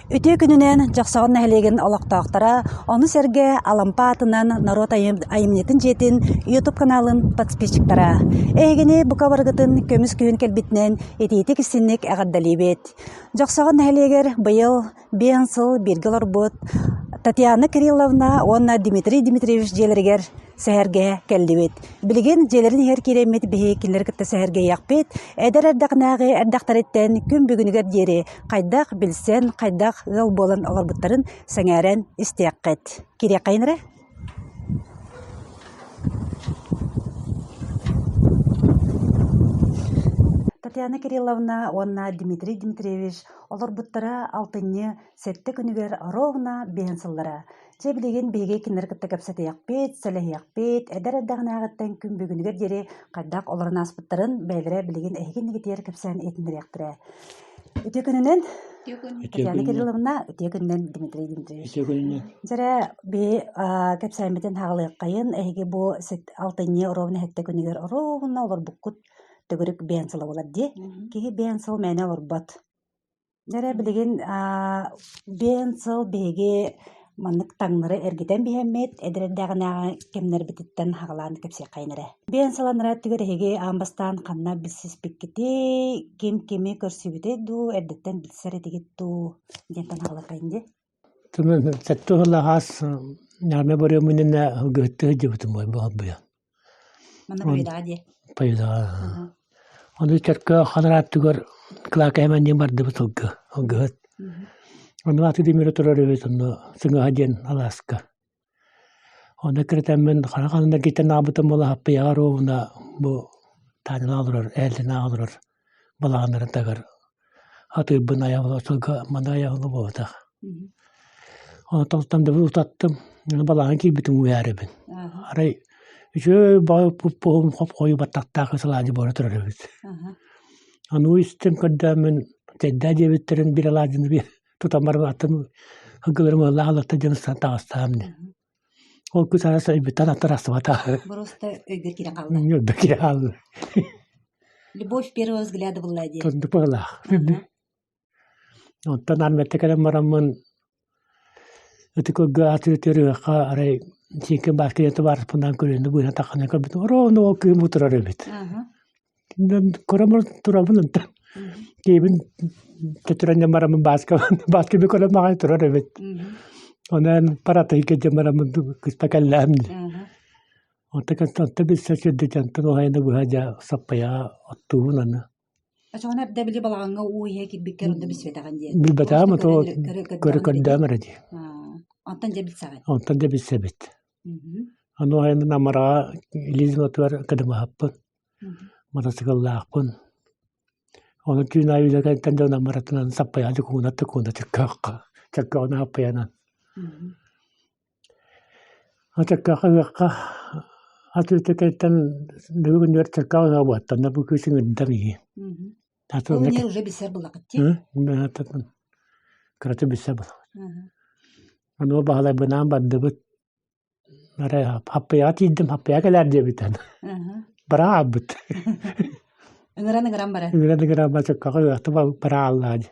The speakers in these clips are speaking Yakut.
Үтүө күнүнэн Дьохсоҕон нэһилиэгин олохтоохторо, ону сэргэ Алампа аатынан норуот айымньытын дьиэтин YouTube каналын подписчиктара. Эһигини бука барыгытын көмүс күһүн кэлбитинэн итиитик-истинник эҕэрдэлиибит. Дьохсоҕон нэһилиэгэр быйыл биэн сыл бииргэ олорбут Татьяна Кирилловна уонна Дмитрий Дмитриевич дьиэлэригэр сэһэргэһэ кэллибит. Билигин дьиэлэрин иһэр киирэммит биһи кинилэри кытта сэһэргэһиэхпит. Эдэр эрдэҕинээҕи эрдэхтэриттэн күн бүгүнүгэр диэри хайдах билсэн, хайдах ыал буолан олорбуттарын сэҥээрэн истиэххит. Кириэххэйин эрэ. Татьяна Кирилловна уонна Дмитрий Дмитриевич олорбуттара алтынньы сэттэ күнүгэр ровно биэһин сыллара. Дьэ билигин биһиги кинилэри кытта кэпсэтиэхпит, сэлэһиэхпит, эдэр эрдэҕинээҕиттэн күн бүгүнүгэр диэри хайдах олорон ааспыттарын бэйэлэрэ билигин эһиги иннигитигэр кэпсээн иһитиннэриэхтэрэ. Үтүө күнүнэн Татьяна Кирилловна, үтүө күнүнэн Дмитрий Дмитриевич. Үтүө күнүнэн. Дьэрэ биһи кэпсээммитин хаалыаххайын, эһиги бу алтынньы оруобуна сэттэ күнүгэр оруобуна олорбуккут төгүрүк биэн сыла буолар дии. Киһи биэн сыл мээнэ олорбот. Дьэ билигин биэн сыл биһиги маннык таҥнары эргитэн биһэммит, эдэр эрдэҕинээҕи кэмнэрбититтэн хаҕалаан кэпсиэххэйин эрэ. Биэн сыл анараа өттүгэр эһиги аан бастаан ханна билсиспиккитий, ким кими көрсүбүтэй дуу, эрдэттэн билсэр этигит дуу диэнтэн хаҕалыаххайын дии. Сэттэ сыллаах аас армия барыаммын ылгыһыттыы сылдьыбытым буолбуйа. Манна Победаҕа диэ. Победаҕа. Ону Чөркөөх ханарааттыгар Кылаакаһыман диэн бардыбыт ылгы, ылгыһыт. Ону аты Димире турар эбит онно Сыҥаһа диэн алааска. Онно киритэммин хара ханна кийтэн аабытым буола хаппыйаҕар уобуна бу Тааньалаах олорор, Ээллинээх олорор балаҕаннарын тагар атыырбын айа сылга маны айа буолбатах. Онтон да утаттым, балаҕан киирбитим уйаарыбын. Арай үчүгэй баҕайы пуппуһум хоп-хойу баттахтаах алаадьы буола турар эбит. Аны истэн көрдөөммүн чэйдээ диэбиттэрин биир алаадьыны биир тутан баран атын сылгыларым ыаллаах алларта диэн ыстаан таҕыстаам дии. Ол күн саас өйбүттэн аттар астыбата. Просто өйгөр киирэн хаалла. Өйбөр киирэн хаалла. Любовь первого взгляда была диэн. Оннук быһыылаах. Онтон армията кэлэн бараммын ытык ырга атыытырыахха арай сиикин бааскыйа табаарыспынаан көрүөннү быына таххана көрбүтүм ровно ол кыым утурар эбит. Көрөмөр турабын онтон киэбин төтүрэн бараммын бааска бааска би көрөн маҕай турар эбит. Онон паратыйга дьэ бараммын кыста кэллээм. Онтон билсэ сирдитэн уһайны быһа дьэ саппайаҕа оттуубун аны. Очоҕуна эрдэ били балаҕаҥҥа уу иһэ киирбиккэр онно билсибэтэҕин диэн. Билбэтэҕим ото көрө көрдөөн эрэ дии. Онтон дьэ билсэҕин. Онтон дьэ билсэбит. Аны уһайнын амараҕа Лизинатыгар кыдымаһаппын, мотоцикллаахпын. Ону түүн аайы үлэ кэнниттэн дьон амаратынан саппайаҕа дьукуҥунат тукуна чөккөөххө чөккөҕүнэ хаппайанан. Чөккөөххө ыһыахха ат үүтэ бүгүн күнүгэр чөккөөх ыһыаҕа буоттанна бу кыыс ыҥырдам иһи. Ол эмиэ уже билсэр буллахыт дии. Кырата билсэр буллахыт. Ону баһылайбынаан бардыбыт. Арай хаппыйаҕа тиийдим, хаппыйаҕа кэлээр диэбитэ. Бараабыт. Ыҥыран ыҥыран баран. Ыҥыран ыҥыран баран чөккөҕө ыһыахта барааллаа дии.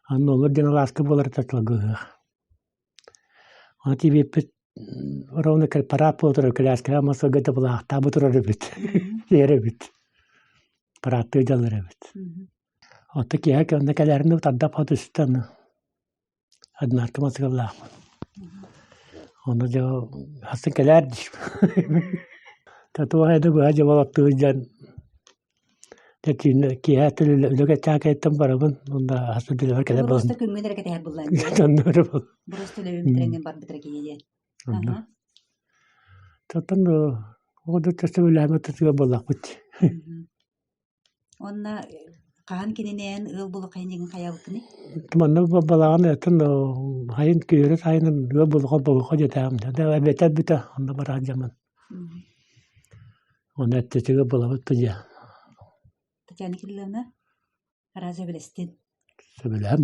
Онно олор диэн алааска буолар татылга ыһыах. Ону тиийбиппит ровно парад буола турар кэлээскэҕэ мас сылга былаахтаабыт турар эбит. Иһэр эбит. Парадтыы дьаллар эбит. Оттон киэһэ онно кэлээрин тардап түстэ аны. Одинарка мотоцикллаахпын. Ону дьэ хассын кэлээр диибин. Татуах эдэ быһа дьэ балаттыы сылдьан дьэ киэһэ үлэ кэччээкэйиттэн барабын уонна хас да үлэбэр кэлэр буолан Просто күҥҥүн эрэ кэтэһэр буоллаҕыҥ дии. Онно эрэ буол. Просто үлэбин бүтэрэн барбыт эрэ киһи диэн. Онно. Тотон оҕо да сөбүлээмэт тутуга буоллахпыт. Уонна хаһан кининээн ыал буолуоххайын диэн хайаабыккыный? Манна балаҕан ыйыттан хайын күһүөрү сайынын ыал буолуохха буолуохха диэтэҕим. Эбэтэр бүтэ онно бараан дьаммын. Онно эттэтигэ булабыт дьэ. Татьяна Кирилловна, араас сөбүлэстин. Сөбүлэһэн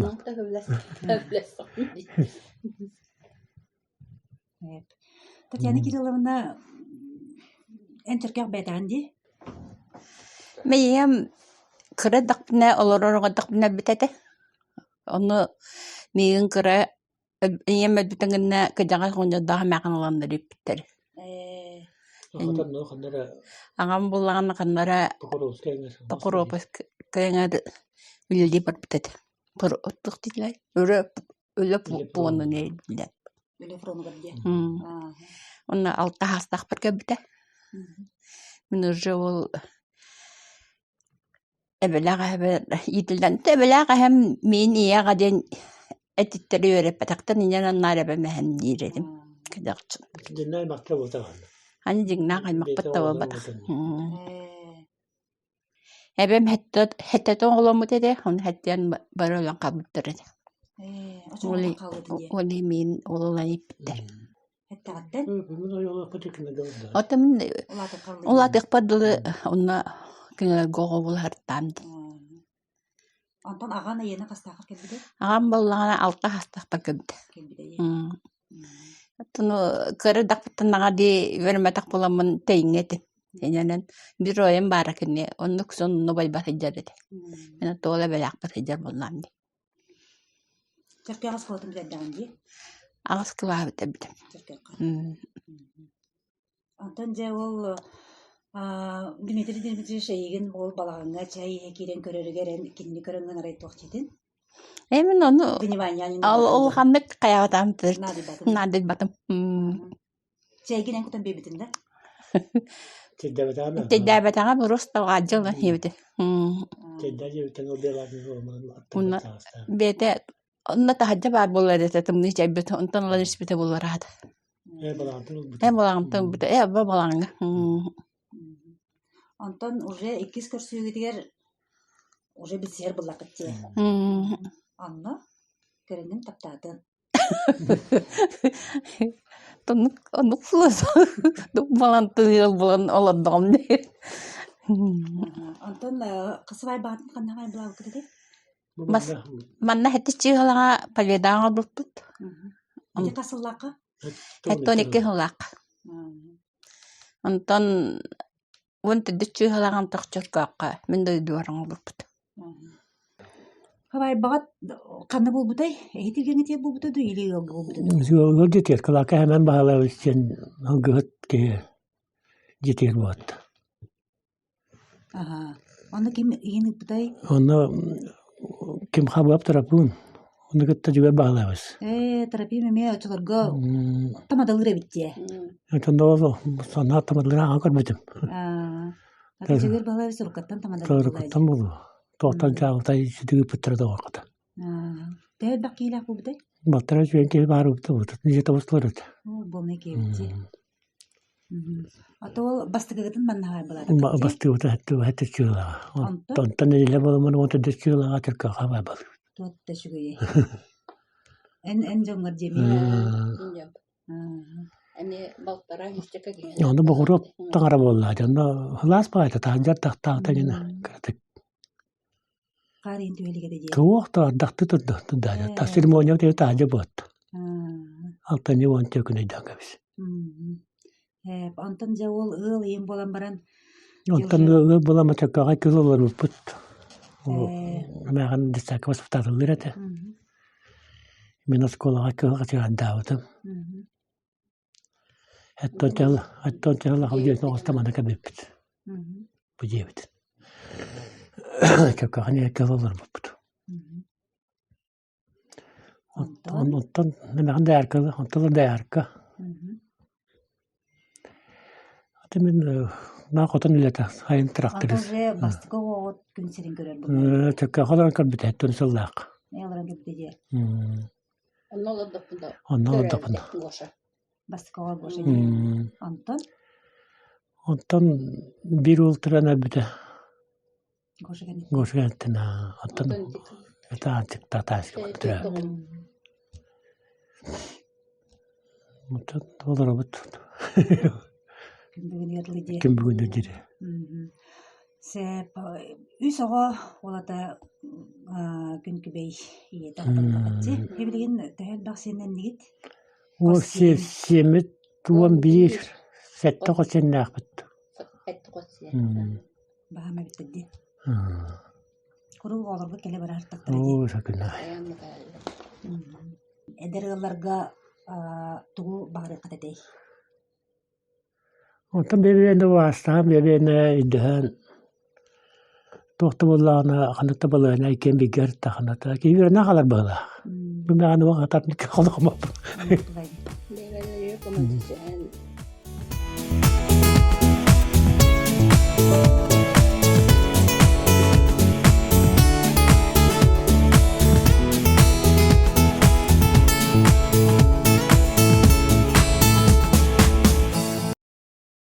Татьяна Кирилловна, эн чөркөөх бэйэтэҕин дии? Бэйэм кыра эрдэхпинэ, олорор оҕо эрдэхпинэ өлбүт этэ. Ону миигин кыра ийэм өлбүтүн кэннэ кырдьаҕас оҕонньордоох эмээххин ыланнар ииппиттэр. Аҕам буоллаҕына ханна эрэ Покровскай эҥэр үлэлии барбыт этэ. Үлэ пуонун билэр. Үлэ фронугар диэн. Онно алта саастаахпар кэлбитэ. Мин уже ол эбэлээх эһэбэр иитиллэн эбэлээх эһэм миин ийэҕэ диэн этиттэри үөрэппэтэхтэн инньэ наар эбэм эһэм диир этим. Кэдэхчин. Дьиҥнээх аймахтар буолбатах. Аны дьиҥнээх аймахпыт да буолбатах. Эбэм сэттэтэ оҕоломмут этэ, ону сэттиэн бары өлөн хаалбыттар этэ. Ол иһин ол ылан ииппиттэр. Оттон мин улаатыахпар дылы онно кинилэргэ оҕо булаһартаам дии. Онтон аҕаҥ эйиэнэ хастааххар кэлбитэй? Аҕам буоллаҕына алта хастаахпар кэлбитэ. Оттон кыра эрдэхпиттэн наҕаа дии үөрэммэтэх буоламмын тэйиҥҥэ этим. Инэнэн биир оройум баара кини оннук сонуну байбат сылдьар этэ. Мин оттон эбэлээхпэр сылдьар буоллаҕым дии. Чөркөөх оскуолатын бүтэрдэҕиҥ дии? Аҕыс кылааһы бүтэрбитим. Чөркөөххө. Онтон дьэ ол Дмитрий Дмитриевич эйигин ол балаҕаҥҥа чай иһэ киирэн көрөрүгэр эн кинини көрөҥҥүн арай туох диэтин? Э мин ону Внимание улаханнык хайаабатаҕым наадыйбатым. Чэйгин эн кутан биэрбитин да? Чэйдээбэтэҕэ Чэйдээбэтэҕэ просто аҕаадьы ылан иһэбитэ. Уонна бэйэтэ онно таһырдьа баар буолар этэ тымныы чэйбит онтон ылан испитэ буолар аата. Ээ балаҕантан ылбыта. Ээ балаҕантан ылбыта. Ээ бу балаҕаҥҥа. Онтон уже иккис көрсүүгүтүгэр уже билсиһэр буллаххыт дии. Онно көрүҥүн таптаатын. Оннук оннук балантын ыал буолан олордоҕум дии. Онтон хасыбай баҕатын ханна хаайбылаабыккыт этэй? Бас манна сэттис чыыһылаҕа Победаҕа оҥорбуппут. Ити хас сыллаахха? 72 сыллаахха. Онтон 14 чыыһылаҕын Тохчоркооххо мин дойдубар оҥорбуппут. Хабайбаҕат ханна буолбутай? Эһи тиргэҥҥитигэр буолбута дуу или ыалга буолбута дуу? Ыал дьиэтигэр Кылаакка Сэмэн Баһылайабыс диэн алгыһыт киһи дьиэтигэр буолбут. Аһаа. Онно ким иһин ыыппытай? Онно ким хабыап Тарапыын. Ону кытта дьүгээр баһылайбыз. Ээ, Тарапыын эмиэ оччолорго тамадалыыр эбит дии. Онтон ол санаа тамадалыыр аҕа көрбүтүм. Аа. Ата дьүгээр баһылайбыз уруккаттан тамадалыыр Уруккаттан буолуо. Туохтан дьаабытай сүтүк ыыппыттара да оҕоркута. Аа. Төһө элбэх киһилээх буолбутай? Балтараа үчүгэй киһи баар буолбута. Дьиэ тобустулар этэ. Оо, буолмай киһи эбит дии. А то ол бастакыгытын манна хаайбалаатаххыт дии? Бастыыбыта сэттэ чыылаҕа. Онтон? Онтон нэдиэлэ буоламмын уонна төрдүс чыылаҕа Түркэҕэ хаайбалыыбыт. Туот да үчүгэйэй. Эн эн дьоҥҥор диэмий? Эмиэ балтараа үсчэкэ киһи. Ону боҕуруоп таҥара буолла. Онно сылаас баҕайыта таһырдьа ардахтаахта гына кыратык Хаар иһин түһэ илик этэ дии. Туох да ардахты турда турда. Церемония таһырдьа буотта. Алтынньы уон түөкүн өйдөөн кэбис. Ээ, онтон дьэ ол ыал ийэм буолан баран Онтон ыал буолан Мачаккаҕа кыл олорбуппут. Эмээхин детсадка воспитателлыыр этэ. Мин оскуолаҕа кыһыл хачыгаандаабытым. Оттон оттон чаһыл дьиэтин оҕуста манна кэлбиппит. Бу дьиэбит. Чөккөҕө кыл олорбуппут. Онтон Оттон эмэҕин дояркалыы, онтон доярка. Аты мин наа хотон үлэтэ, сайын Ата тракторист. уже бастакы оҕоҕут күн сирин көрөр буолла. Чөккөҕө олорон көрбүтэ, оттон сыллаах. Ээ, олорон көрбүтэ дии. Онно олордохпун да Онно олордохпун. Гоша. Бастакы оҕо Гоша дии. Онтон Онтон биир уол туран өлбүтэ. Гоша кэнниттэн. Гоша кэнниттэн оттон таатааччыктаатааччы Оттон олоробут. Күн бүгүнүгэр дылы дии. Күн бүгүнүгэр диэри. Сэп үс оҕо уолата күн күбэй ийэтэ аҕата Билигин төһө элбэх сиэннэннигит? Уол сиэммит 11, сэттэ хос сиэннээхпит. Сэттэ хос сиэн. Баһаам эбиттэр дии. Куруук оҕолорго кэлэ бараартахтара дии. Оо, сакына. Эдэр ыалларга тугу баҕарыаххыт этэй? Онтон бэйэ-бэйэни убаастаан, бэйэ-бэйэни өйдөһөн, туох да буоллаҕына, ханнык да балыыһаны иккиэн бииргэ ырыттаххына, киһи үөрэнэн хаалар быһыылаах. Бу мэҕэ уох атар холохомоппун. Бэйэ-бэйэлэригэр көмөлөсүһэн.